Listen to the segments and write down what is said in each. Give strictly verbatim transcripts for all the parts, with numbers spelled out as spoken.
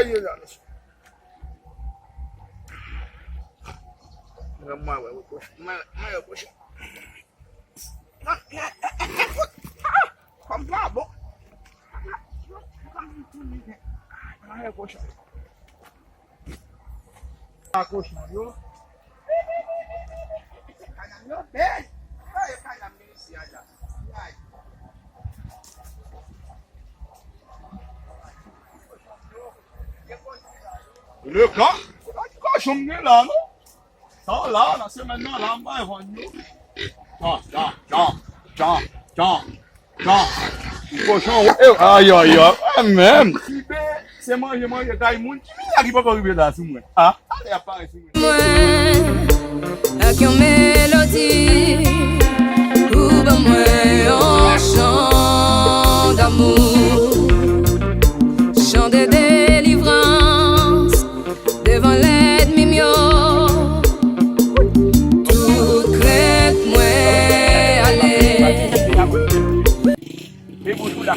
Yo la, mesye. Mwen, mwen, mwen, mwen, mwen, mwen, mwen. Kòm pa bon. Mwen, mwen, mwen. Mwen, mwen, mwen. A kochon yo. Kanam yo bèl. Gade kanam yo isi a la. Le ka, kochon m gen la, non? Sa la, nan semèn nan, la, m bay vann yo. Chan, chan, chan, chan, chan. Chan. Kochon, e, ay, ay, ay, mwen menm. Kibe, se manje, manje, kay moun. Ki milyè ki poko rive la sou mwen? A, ale ap parèt sou mwen. Mwen, ak yon melodi, ou ban mwen yon chan damou, chan de delivrans. Devan lènmi m yo, tout krent mwen ale. E bouch ou la.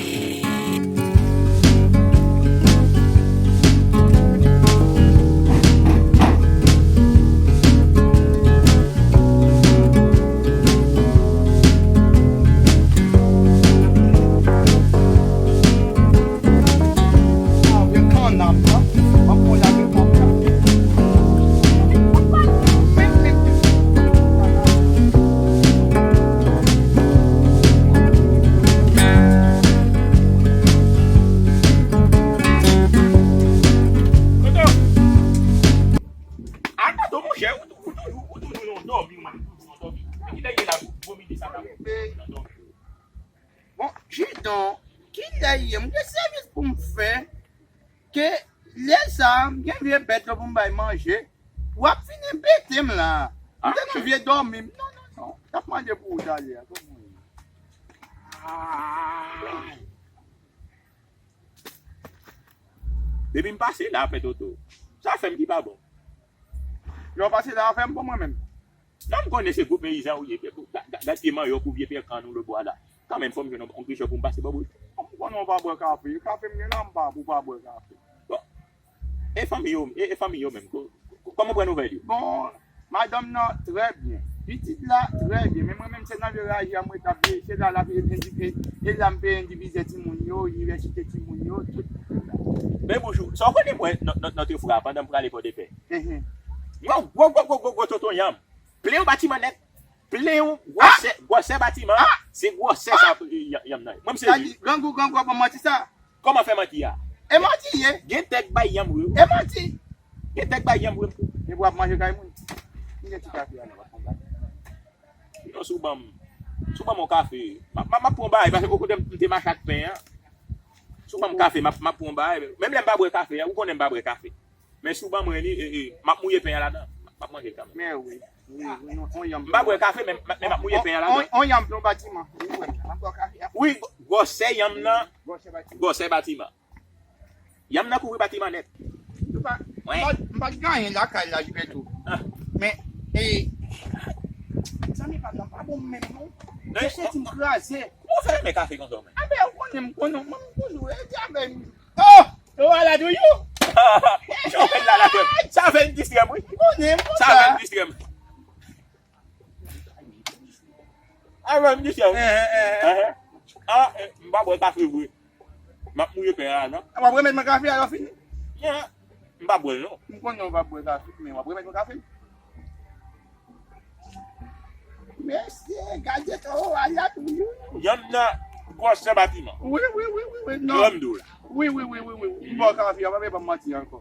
Toto, monchè, ou tou- ou toujou, ou toujou nan dòmi, ou toujou nan dòmi. Ki lè ye la, ou vomite sa la, ou nan dòmi. Bon, Jidon, ki lè ye? M gen sèvis pou m fè, ke lè sa a, m gen vye bèt yo pou m bay manje. W ap fin enbete m la. M te nan vye dòmi. Non, non, non. T ap mande pou ou talè a. Kòman w ye? Depi m pase la, fè Toto. Sa fè m ki pa bon. Lè w pase la, fè m bon mwen menm. Non, m konnen se gwo peyizan ou ye. Ga-, ga-, gad pye manyòk ou, vye pye kann ou, lebwa la. Kanmenm, fò m jwenn yon, yon kichòy pou m pase bò bouch. M konnen w pa bwè kafe. Kafe m gen la, m pa pou w pa bwè kafe. Bon. E fanmi yo, e, e fanmi yo menm, ko-, ko-, kòman w pran nouvèl yo? Bon, madanm nan trè byen. Pitit la trè byen. Men mwen menm, se nan vye raje a mwen t ap viv. Se la l ap endivizye, e la m peye endivizye timoun yo, inivèsite timoun yo, tout. Men bouch ou, sa w konnen mwen, nan, nan, nan te fwa, pandan m prale Pòdepè. Gwo, gwo, gwo, gwo, gwo, gwo tonton yanm. Plen yon batiman nèt. Plen yon gwosè, gwosè batiman. Se gwosè sa, y-, yanm nan. Mwen, m sezi. Sa di, grangou, grangou ap manti sa. Kòman fè manti a? E manti ye. Gen tèg bay yanm, wi. E manti. Gen tèg bay yanm, wi. Depi w ap manje kay moun. M gen ti kafe a, non, w ap pran kafe. Non, si w ban m, si w ban m yon kafe, m ap, m ap, m ap pran bagay, paske o kote m te mache ak pen an. Si w ban m kafe, m ap, m ap pran bagay. Menm lè m pa bwè kafe a, ou konnen m pa bwè kafe. Men si w ban mwen li, e, e, m ap mouye pen an ladan. M ap manje l kanmenm. Men wi. Wi, wi, on, on yanm. M pa bwè kafe, men, men m ap mouye pen an ladan. On, on, on yanm pou yon batiman. Wi, wi. M ap bwè kafe a. Wi, gwosè yanm nan, gwosè batiman. Gwosè batiman. Yanm nan kouvri batiman nèt. M pa, m pa, m pa t gen anyen lakay la, Jibeto. Men, e, zanmi pa t la pa bon menm, non. Mwen senti m kraze. Kòman w fè renmen kafe konsa, menm? Anben, ou konnen m konnen, mwen, m konnen, e, di avè m. Oh! Ou ala toujou? Sa fè l la, la, frè m. Sa fè l distrè m, wi. Ou konnen, m konn sa. Sa fè l distrè m. Avè m distrè m. Eh, eh, eh. Ah, eh, m pa bwè kafe vre. M ap mouye pen an la, non. W ap remèt mwen kafe a lè w fini? Non, m pa bwè l, non. M konnen w pa bwè kafe, men w ap remèt mwen kafe. Mesye, gade to a la toujou. Yanm nan gwosè batiman. Wi, wi, wi, wi, wi, non. Lè m di w la. Wi, wi, wi, wi, wi. M ba w kafe a, pa vle ban m manti ankò.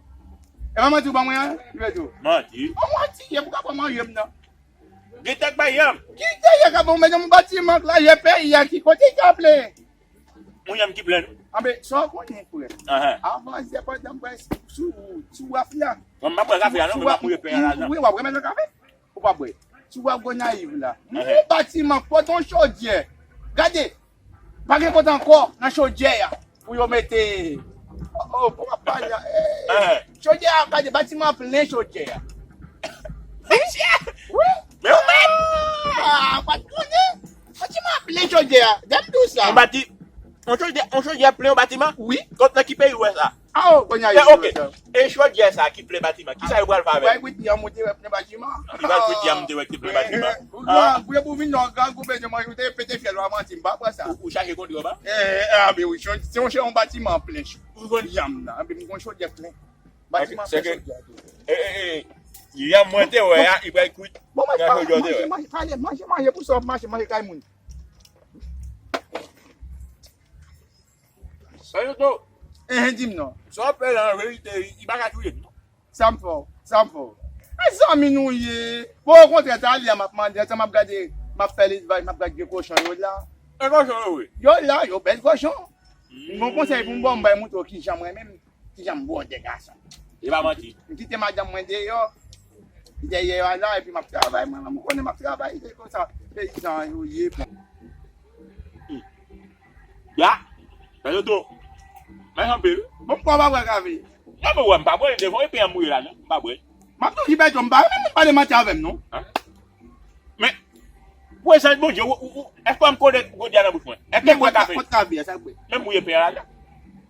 E pa manti w ban mwen an, Jibeto? Manti. O manti, e pou ka pa manje m nan. Gen tèg bay yanm. Ki tèg bay yanm, men yon batiman k la, ye peyi a, ki kote y ap plen? Yon yanm ki plen. Anben, sa w konnen, frè. Ahan. Avan yè, pandan m pral sou, sou waf la. Mwen, m pa bwè kafe a, non, men m ap mouye pen an ladan. Wi, w ap remèt mwen kafe? Ou pa bwè. Sou waf Gonayiv la. Ahan. Yon batiman k pote yon chodyè. Gade. Pa gen kote ankò nan chodyè a pou yo mete. Oh, oh, pou w ap pale a. Eh, chodyè a, gade, batiman an plen chodyè a. Chodyè? Wi. Men ou menm? Ah, pa t konnen. Batiman an plen chodyè a. Dèm di w sa. Yon bati-, yon chodyè, yon chodyè plen yon batiman? Wi. Kot, nan ki peyi w wè sa? Ah, oh, kounye a, e, ok. E chodyè sa ki plen batiman, kisa yo pral fè avè l? Ou pral kwit yanm ou te wè plen batiman. Li pral kwit yanm ou te wè ki plen batiman. Ou gran, pou yo pou vin nan gran goup yo manje, ou te pete fyèl ou a manti, m pa pran sa. Ou chache kontre anba? Eh, ah, ben wi, se yon, se yon batiman plen. Ou konn yanm nan, anpi m konn chodyè plen. Batiman plen chodyè tou. Eh, eh, eh. Yanm mwen te wè a, li pral kwit. Bon, manje, manje, manje, manje, manje pou sa w ap mache, manje kay moun. Sa yo tou. Enhen, di m non. Sa w ap fè la, an verite, li pa ka touye m non. Sa m fè w, sa m fè w. Mezanmi nou ye. Bon, okontrè, talè a m ap mande, sa m ap gade, m ap fè lelvaj, m ap gade vye kochon yo la. E kochon yo wi. Yo la, yo bèl kochon. M gon konsèy pou m ba w, m bay moutre w kijan mwen menm, kijan m bwòdè gason. E pa manti. M kite madanm mwen deyò. Dèyè a la, epi m ap travay, mwen menm, ou konnen m ap travay, se konsa peyizan yo ye. Ya, fè yo tou. Mèsi anpil. Bon, m kwè w pa bwè kafe. Non, men wè, m pa bwè, devan epi an mouye la, non, m pa bwè. M ap toujou bay tò, m pa renmen moun pale manti avè m, non. Men, prezans Bondye, ou, ou, ou, èske w konnen gode a nan bouch mwen? Èske m bwè kafe? Kot kafe a, sa k bwè? Men m mouye pen an ladan.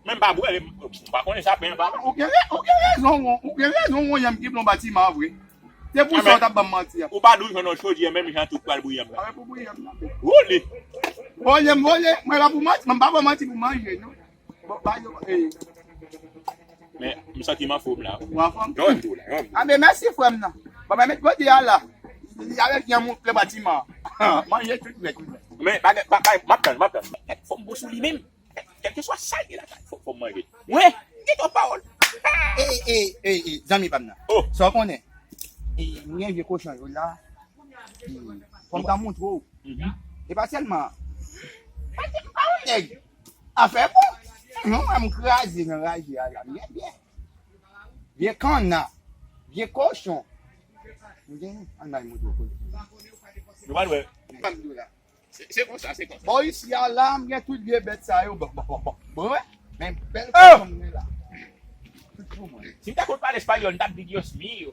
Men m pa bwè, m pa konnen sa pen an pa. Ou gen re-, ou gen rezon, ou gen rezon, yon yanm ki plen batiman an vre. Se pou sa w t ap ban m manti a. Ou pa dwe jwenn yon chodyè menm jan tou k pral bouyi yanm nan. Mwen pou bouyi yanm nan. Vole. Vole, m vole. Mwen la pou manti, mwen pa ba w manti pou manje, non. Bon, ba yo, eh. Men, m santi m anfòm la. Ou anfòm? Jan m di w la, jan m di w. A, men mèsi, frè m nan. Bon, mwen met gode a la. Li avèk yanm ou plen batiman. Manje tout nèt, tout nèt. Men, bagay, bagay, m ap tann, m ap tann. Fò m bon sou li menm. Kèlkeswa sa l ye lakay, fò, fò m manje. Mwen, gen twòp pawòl. Ey, ey, ey, ey, zanmi pa m nan. Oh. Sa w konnen? E, m gen vye kochon yo la. E, fò m ta montre w. Mhm. E pa sèlman. Pa t, pa yon nèg. Afè bon. Non, mwen, m kraze nan raje a la. M gen byen. Vye kanna. Vye kochon. M gen, ann bay montre w kote. Nou pa dwe. Pa m di w la. Se, se konsa, se konsa. Bò isi a la, m gen tout vye bèt sa yo. Bon, bon, bon, bon. Bon, wè. Men bèl kochon m gen la. Tout pou mwen. Si m ta konn pale espanyòl, m t ap di Dios mío.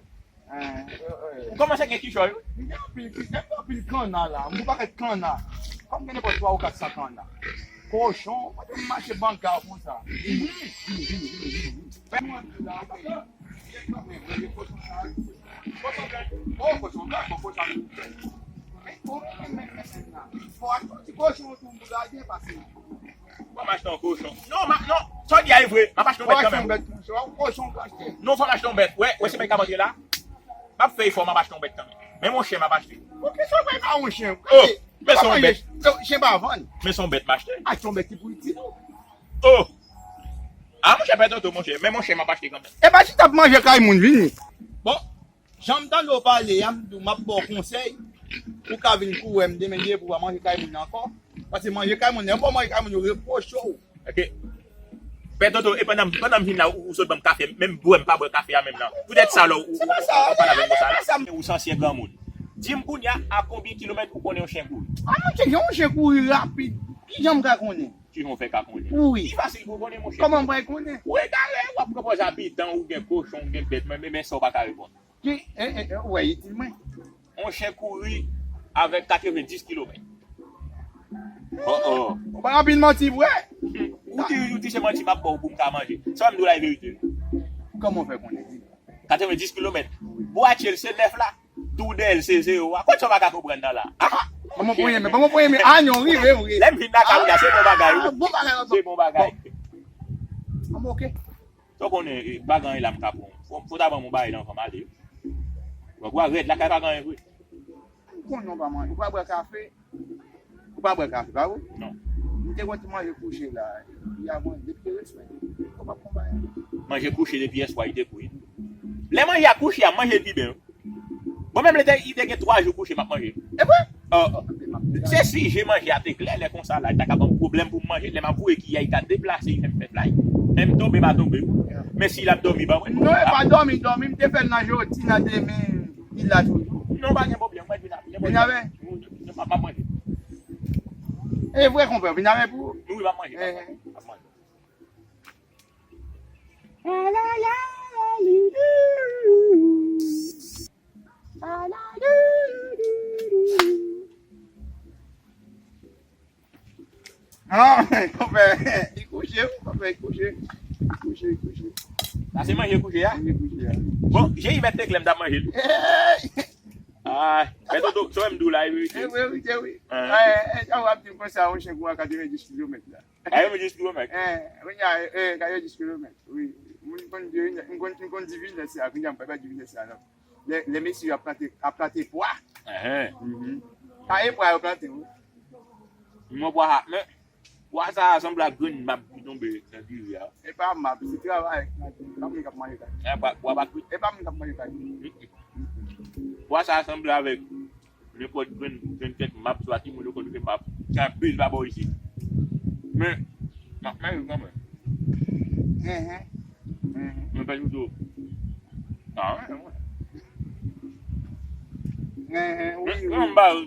Ou kòmanse gen kichòy, wi. M gen anpil, m gen anpil kanna la. M gon pakèt kanna. Kòm gen nenpòt twa ou kat san kanna. Kochon, mwen te mache banga pou sa. Vini, vini, vini, vini, vini. Fè mwen la. Kochon bèt, bon, kochon bèt, bon, kochon bèt. Men, bon, men, men, men, men, la. Bon, achte yon ti kochon tou pou lage, pase. Fò m achte yon kochon. Non, m a, non, sa w di a e vre. M ap achte yon bèt kanmenm. Fò achte yon bèt, monchè, yon kochon pou achte. Non, fò m achte yon bèt. Wè, wè, se mwen k ap antre la. M ap fè efò, m ap achte yon bèt kanmenm. Men monchè, m ap achte. Ok, sa w fè pa yon chen. Oh, men se yon bèt. Chen pa vann. Men se yon bèt m achte. Achte yon bèt ki pou itil ou. Oh! Ah, monchè, pè Toto, monchè. Men monchè, m ap achte kanmenm. E pa chita ap manje kay moun, vini. Bon, jan m tande w pale a, m di w m ap ba w konsèy. Ou ka vin kouri wè m demen depi w pa manje kay moun ankò. Paske manje kay moun, lè w pa manje kay moun, yo repwoche w. Ok. Pè Toto, e pandan, pandan m vin la, ou, ou sot ban m kafe, menm bwè m pa bwè kafe a menm nan. Poutèt sa, lè ou, ou, ou pale avè m konsa la. Ou se ansyen granmoun. Di m kounye a, a konbyen kilomèt ou konnen yon chen kouri? Ah, monchè, yon chen kouri rapid. Kijan m ka konnen? Kijan w fè ka konnen? Wi. Li fasil pou w konnen, monchè. Kòman m pral konnen? Ou egare, w ap pran pòz abitan, ou gen kochon, ou gen bèt, men, men, men sa w pa ka reponn. Ki, e, e, e, ou wè itil mwen. Yon chen kouri avèk katrevenndis kilomèt. Oh, oh. Ou pa anpil manti vre. Ou di, ou di se manti m ap ba w pou m ka manje. Sa m di w la e verite. Kòman w fè konnen? Di m. Katrevenndis kilomèt. Bwa tchèl se nèf la. Tou dèyè l se zewo a. Kot sa w pa ka konprann nan la? Ah! Ban mwen premye men, ban mwen premye men. Ah non, rive vre. Lè m vin lakay ou la, se bon bagay, wi. Ah, bon bagay, bon. Se bon bagay. Bon. Bon, ok. Sa w konnen, eh, pa gen anyen la m ka pran. Fò, fò w ta ban m yon bagay nan van m ale. Bon, bwa rèd lakay pa gen anyen vre. M konnen w pa manje. Ou pa bwè kafe. Ou pa bwè kafe, pa vre? Non. M te konn manje kouche la. Y a manje depi te respè. Ou pa konn bagay. Manje kouche depi yèswa, li te kou. Lè manje a kouche a, manje l pi byen. Bon, menm lè te, li te gen twa jou kouche, m ap manje. E vre? Oh, oh. Se sijè manje a te klè, lè konsa la, li ta ka ban m pwoblèm pou m manje, lè m ap voye kiyè, li ta deplase, li fè m fè flay. Men m tonbe, m pa tonbe. Men si l ap dòmi, ban mwen. Non, e pa dòmi, dòmi, m te fè l nan jodi, nan demen, li la toujou. Non, pa gen pwoblèm, mwen vin avè. Vin avè? Non, non, m ap manje. E vre, konpè, vin avè pou ou? Wi, m ap manje, m ap manje. M ap manje. Ah, konpè, li kouche, wi, konpè, li kouche. Kouche, kouche. Sa se manje kouche a? Manje kouche a. Bon, Jeyivèt te klè m t ap manje l. Hey! Ay, men Toto, sa w m di w la, e verite. E verite, wi. An. Sa w ap di m konsa, yon chen kouri a katrevenndis kilomèt la. Katrevenndis kilomèt? Eh, kounye a, eh, katrevenndis kilomèt, wi. Moun konn di, m konn, m konn di vitès la, kounye a m pa ka di vitès la, non. Lè, lè mesye yo ap plante, ap plante pwa. Enhen. Mhm. Sa e pwa yo plante, wi. Mwen pwa sa, men pwa sa a sanble ak grenn mab ki tonbe nan diri a. E pa mab, se travay. Pa moun k ap manje kay. E pa, pwa pa kwit. E pa moun k ap manje kay. Pwa sa a sanble avèk nenpòt grenn, grenn tèt mab, swa timoun yo konn rele mab. Sa bèl pa bò isit. Men, m ap manje l kanmenm. Enhen. Enhen. Men pa ditou. Ah, wi, wi. Enhen, wi, wi.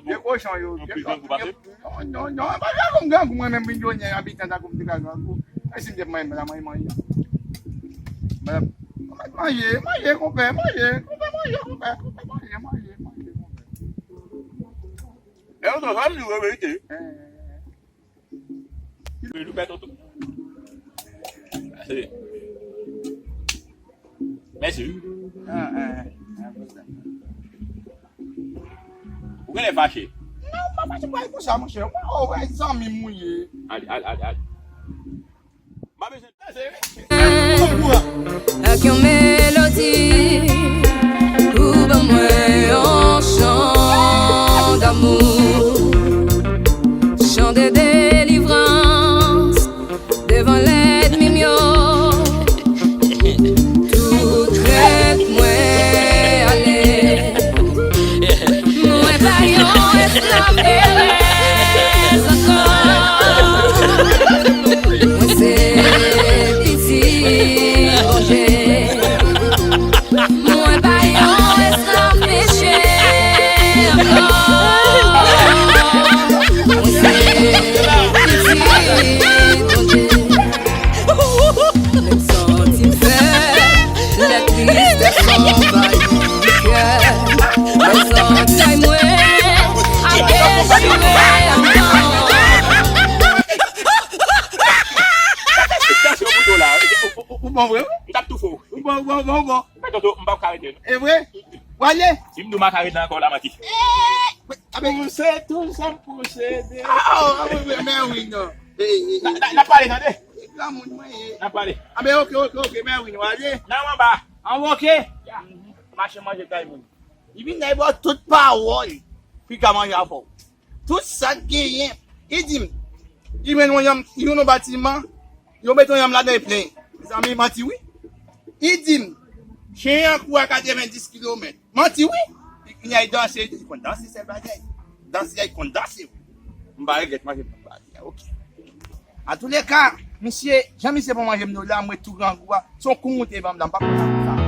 Vye kochon yo, vye kochon yo. Non, non, non, pa grangou, grangou, mwen menm, milyonè, abitan tankou m te ka grangou. E si m te manje, m ta manje, manje. Manje, manje, konpè, manje, konpè, manje, konpè, konpè, manje, manje, manje, konpè. E yo sa m di w verite. Eh. Mèsi. Mèsi. Ah, ah, ah, konsa. Ou genlè fache. Non, m pa fache, m pa konsa, monchè. Ou wè zanmi m ou ye. Ale, ale, ale, ale. M pa bezwen pase, wi. Ak yon melodi pou ban mwen yon chan damou, chan de delivrans devan lènmi m yo. Tout krent mwen ale. Mwen pa yon esklav erèz ankò. Mwen se pitit Bondye. Mwen pa yon esklav peche ankò. Mwen se pitit Bondye. Menm santi m fè, lè tristès anvayi kè. Lè zantray mwen ap dechire ankò. Tansyon moto la, wi. Ou, ou, ou, ou bon vre, wi. M t ap toufe w. Ou bon, ou bon, ou bon, ou bon. Men Toto, m p ap ka rete, non. E vre? W ale? Si m di w m pa ka ret nan kò w la, manti. Pouse tou sa m pouse de. Ah, ah, wi, wi, men wi, non. N a, n a, n a pale, tande. Granmoun mwen ye. N a pale. A, men oke, oke, oke, men wi, nou ale. Nan anba. An, oke. Ya. Mache manje kay moun. Li vin la, li ba w tout pawòl pou li ka manje avè w. Tout sa l genyen. Li di m, li jwenn yon yanm, youn nan batiman, yo mete yon yanm ladan, li plen. Mezanmi, manti wi. Li di m, chen an kouri a katrevenndis kilomèt. Manti wi. Li, li al danse, li konn danse, sèl bagay. Danse, li konn danse wi. M pa regrèt manje m nan bagay, oke. Antouleka, misye, jan misye pran manje m nan la, mwen tou grangou a, se yon kou moute ban m la, m pa konn sa.